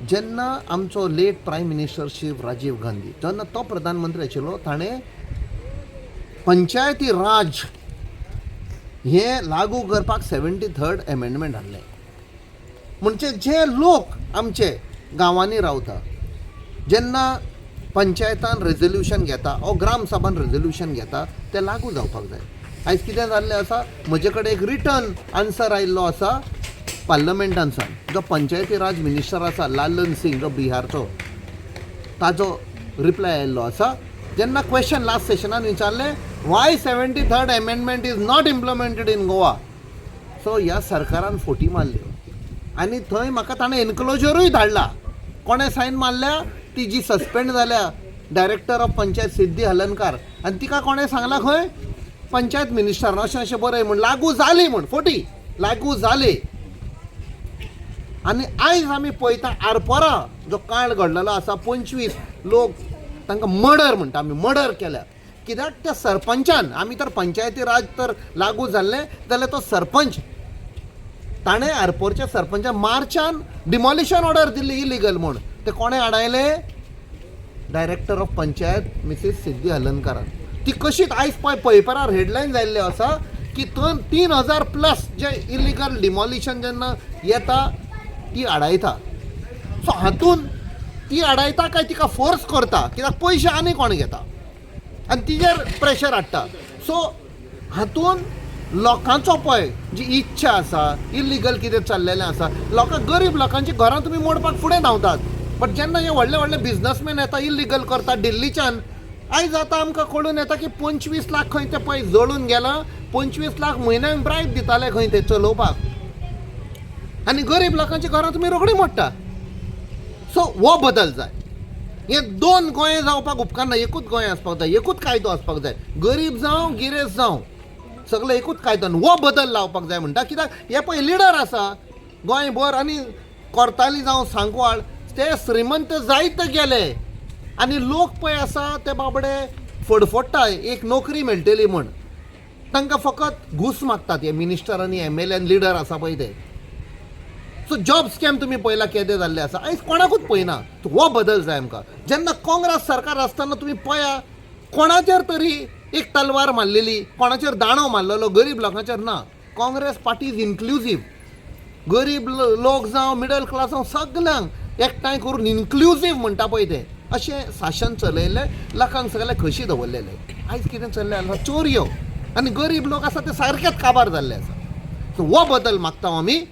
जेन्ना आमचो late prime minister Shri Rajiv Gandhi, जेन्ना तो प्रधानमंत्री आशिल्लो, ताणें पंचायती राज हें लागू करपाक 73rd amendment हाडलें. म्हणजे जे लोक आमचे गांवांनी रावता, जेन्ना पंचायतान रेजोल्युशन घेता ओ ग्रामसभान रेजोल्युशन घेता, तें लागू जावपाक जाय. आयज कितें जाल्लें आसा, म्हजे कडेन एक रिटन आन्सर आयिल्लो आसा पार्लमेंटानसान. जो पंचायती राज मिनिस्टर आसा लालन सिंग, जो बिहारचो, ताजो रिप्लाय आयिल्लो आसा. जेन्ना क्वेश्चन लास्ट सेशनान विचारलें, "Why 73rd amendment is not implemented in Goa?" So ह्या सरकारान फोटी मारल्यो आनी थंय म्हाका ताणें एनक्लोजरूय धाडला. कोणें सायन मारल्या? ती जी सस्पेंड जाल्या डायरेक्टर ऑफ पंचायत सिद्धी हलनकार. आनी तिका कोणें सांगलां खंय, पंचायत मिनिस्टरान अशें अशें बरय म्हूण, लागू जाली म्हूण. फोटी लागू जाली. आनी आयज आमी पळयता, आरपोरा जो कांड घडलेलो आसा, 25 लोक, तांकां मर्डर म्हणटा आमी, मर्डर केल्या. कित्याक? त्या सरपंचान, आमी तर पंचायती राज तर लागू जाल्लें जाल्यार तो सरपंच, ताणें आरपोरच्या सरपंचान मार्चान डिमॉलिशन ऑर्डर दिल्ली इलिगल म्हूण. ते कोणें आडायलें? Director of panchayat Mrs Siddhi हलनकारान. ती कशीच आयज पळय पेपरार हेडलायन जाल्ल्यो आसा की 3000 प्लस जे इलिगल डिमॉलिशन जेन्ना येता, ती आडायता. सो हातून ती आडायता काय तिका फोर्स करता? कित्याक पयशे आनी कोण घेता आनी तिजेर प्रेशर हाडटा. सो हातून लोकांचो पळय जी इच्छा आसा, इलिगल कितें चल्लेलें आसा, लोकांक, गरीब लोकांची घरां तुमी मोडपाक फुडें धांवतात. बट जेन्ना हे व्हडले व्हडले बिजनसमॅन येता, इलिगल करता दिल्लीच्यान, आयज आतां आमकां कळून येता की 25 लाख खंय ते पळय जळून गेला. 25 लाख म्हयन्याक ब्रायब दिताले खंय ते चलोवपाक. आनी गरीब लोकांची घरां तुमी रोखडी मोडटा. सो हो बदल जाय. हे दोन गोंय जावपाक उपकारना. एकूच गोंय आसपाक जाय, एकूच कायदो आसपाक जाय. गरीब जावं, गिरेस्त जावं, सगळे एकूच कायदो. आनी हो बदल लावपाक जाय म्हणटा. कित्याक हे पळय लिडर आसा गोंयभर आनी कोर्ताली जावं सांकवाळ, ते श्रीमंत जायत गेले आनी लोक पळय आसा ते बाबडे फडफडटा एक नोकरी मेळटली म्हण. तांकां फकत घूस मागतात हे मिनिस्टर आनी एमएलए आनी लिडर आसा पळय ते. सो जॉब स्कॅम तुमी पळयला केदे जाल्ले आसा, आयज कोणाकूच पळयना. हो बदल जाय आमकां. जेन्ना काँग्रेस सरकार आसतना तुमी पळया, कोणाचेर तरी एक तलवार मारलेली, कोणाचेर दांडो मारलेलो? गरीब लोकांचेर ना. Congress party is inclusive. गरीब लोक जावं, मिडल क्लास जावं, सगल्यांक एकठांय करून इन्क्लुजीव म्हणटा पळय तें, अशें शासन चलयलें. लोकांक सगळें खोशी दवरलेलें. आयज कितें चल्लें आसा? चोरयो. आनी गरीब लोक आसा ते सारकेच काबार जाल्ले आसा. सो हो बदल मागता आमी.